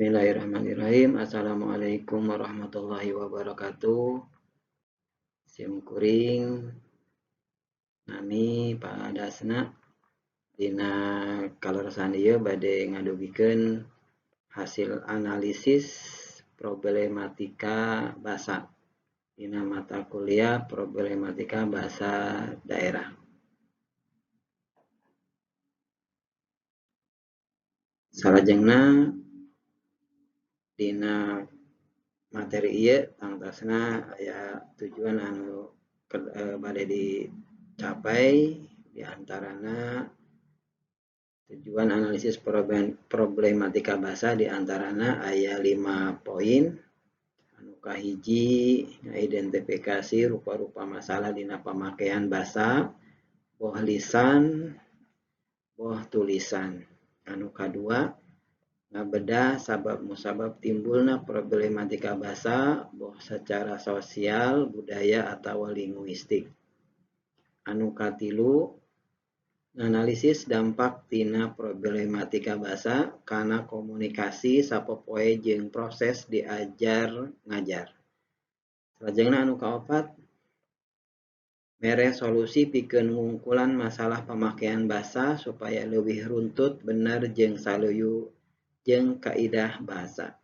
Bismillahirrahmanirrahim. Assalamualaikum warahmatullahi wabarakatuh. Sim kuring nami Pak Dasna dina kaleresan ieu bade ngadugikeun hasil analisis problematika basa dina mata kuliah problematika bahasa daerah. Salajengna dina materi ieu tangtosna aya tujuan anu bade dicapai, diantarana tujuan analisis problematika bahasa diantarana aya 5 poin. Anu kahiji ngaidentifikasi rupa-rupa masalah dina pamakaian basa, boh lisan boh tulisan. Anu kadua ngabedah sabab musabab timbulna problematika basa boh secara sosial, budaya atawa linguistik. Anu katilu analisis dampak tina problematika basa kana komunikasi sapopoe jeung proses diajar ngajar. Salajengna anu kaopat mere solusi pikeun ngungkulan masalah pamakaian basa supaya leuwih runtut, bener jeung saluyu jeung kaidah bahasa.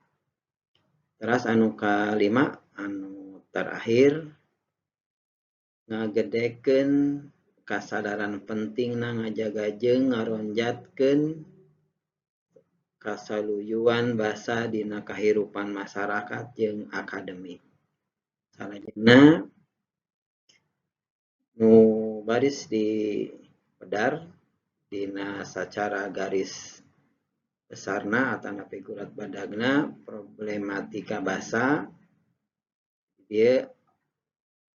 Teras anu kalima anu terakhir ngagedekeun kasadaran pentingna ngajaga jeung ngaronjatkeun kasaluyuan basa dina kahirupan masyarakat jeung akademik. Salajengna nu baris dipedar dina sacara garis besarna atanapi gurat badagna problematika basa ieu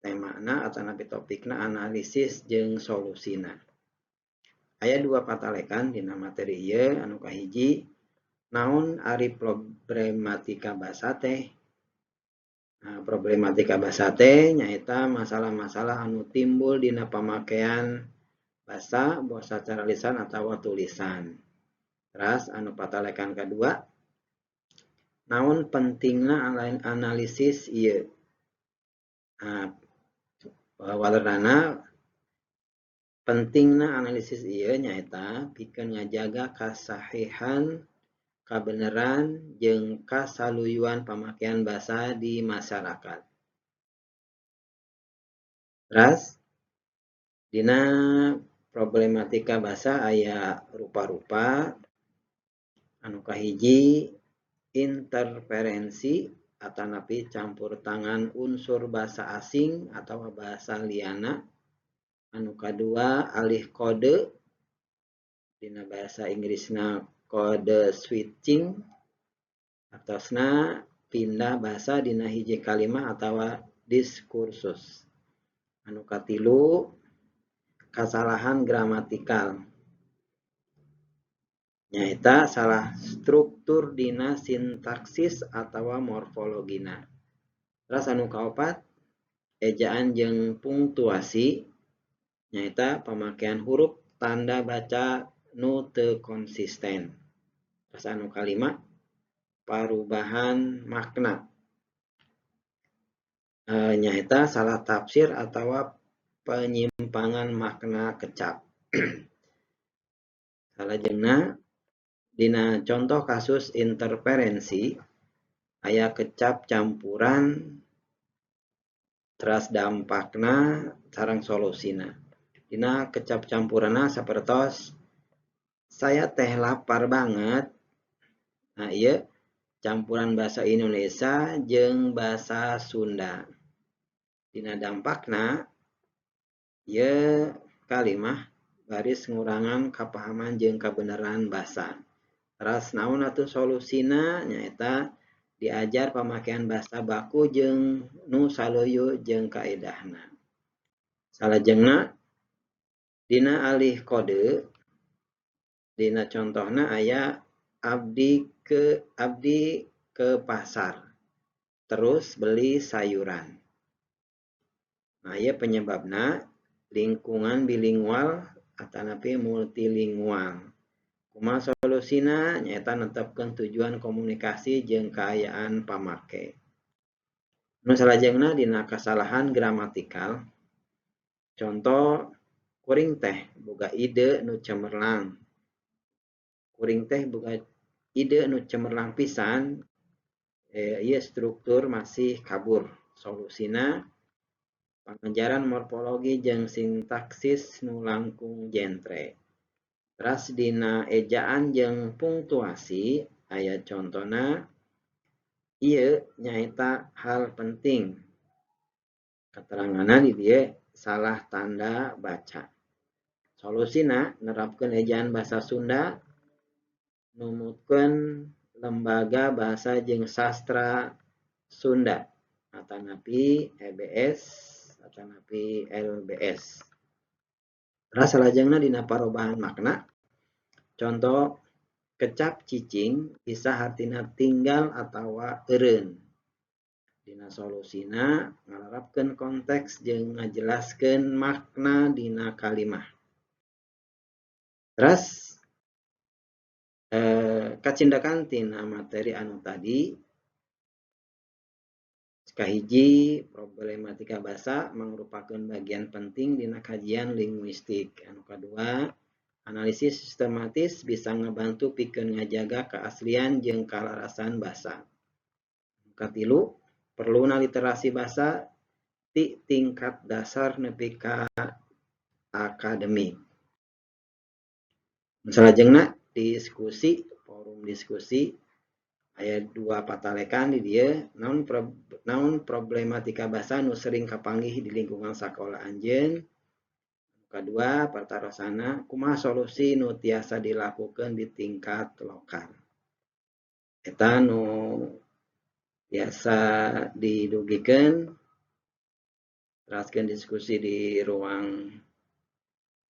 temana atanapi topikna analisis jeung solusina. Aya 2 patalekan dina materi ieu. Anu kahiji naon ari problematika basa teh. Nah, problematika basa teh nyaeta masalah-masalah anu timbul dina pamakaian basa boh sacara lisan atawa tulisan. Teras anu patalekan kadua naon pentingna analisis ieu. Nah, walerana pentingna analisis ieu nyaeta pikeun ngajaga kasahihan, kabeneran jeung kasaluyuan pamakaian basa di masyarakat. Teras dina problematika basa aya rupa-rupa. Anu kahiji interferensi atanapi campur tangan unsur bahasa asing atau bahasa liana. Anu kadua alih kode dina bahasa Inggrisna kode switching atosna pindah bahasa dina hiji kalimah atawa diskursus. Anu katilu kasalahan gramatikal nyaeta salah struktur dina sintaksis atawa morfologina. Terus anu kaopat ejaan jeung punktuasi nyaeta pamakaian huruf tanda baca nu teu konsisten. Terus anu kalima parubahan makna nyaeta salah tafsir atawa penyimpangan makna kecap. Salajengna dina contoh kasus interferensi aya kecap campuran teras dampakna sareng solusina. Dina kecap campuranna sapertos saya teh lapar banget. Nah, ieu campuran bahasa Indonesia jeung bahasa Sunda. Dina dampakna ieu kalimah baris ngurangan kapahaman jeung kabeneran basa. Teras naon atuh solusina nyaeta diajar pamakaian basa baku jeung nu saluyu jeung kaedahna. Salajengna dina alih kode dina contohna aya abdi ke pasar terus beli sayuran. Nah, ieu penyebabna lingkungan bilingual atanapi multilingual. Kumaha solusina? Nyaeta netepkeun tujuan komunikasi jeung kaayaan pamake. Nu salajengna dina kasalahan gramatikal. Conto, kuring teh boga ide nu cemerlang. Kuring teh boga ide nu cemerlang pisan, ieu struktur masih kabur. Solusina pangajaran morfologi jeung sintaksis nu langkung jentre. Teras dina ejaan jeung punktuasi aya contona, ieu nyaeta hal penting. Kateranganna di dieu salah tanda baca. Solusina nerapkeun ejaan basa Sunda, numutkeun Lembaga Bahasa jeung Sastra Sunda atanapi EBS atanapi LBS. Teras salajengna dina parobahan makna. Conto, kecap cicing bisa hartina tinggal atawa eureun. Dina solusina ngalarapkeun konteks jeung ngajelaskeun makna dina kalimah. Teras kacindakan tina materi anu tadi, kahiji, problematika basa mangrupakeun bagian penting dina kajian linguistik. Anu kadua, analisis sistematis bisa ngabantu pikeun ngajaga keaslian jeung kalarasan basa. Anu katilu, perluna literasi basa ti tingkat dasar nepi ka akademik. Salajengna diskusi, forum diskusi, aya dua patalekan di dieu. Naon problematika basa nu sering kapanggih di lingkungan sakola anjeun? Kadua, patarosanna, kumaha solusi nu tiasa dilakukeun di tingkat lokal? Eta nu tiasa didugikeun. Teraskeun diskusi di ruang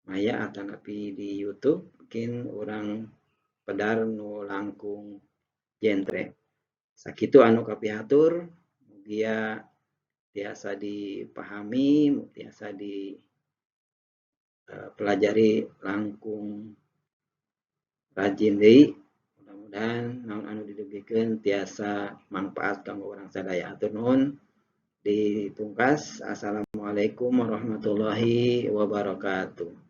maya atanapi di YouTube, mungkin urang pedar nu langkung jentre. Sakitu anu kapihatur, mugia tiasa dipahami, tiasa dipelajari langkung rajin deui. Mudah-mudahan naon anu didugikeun tiasa manfaat kanggo urang sadaya. Hatur nuhun. Ditungkas, assalamualaikum warahmatullahi wabarakatuh.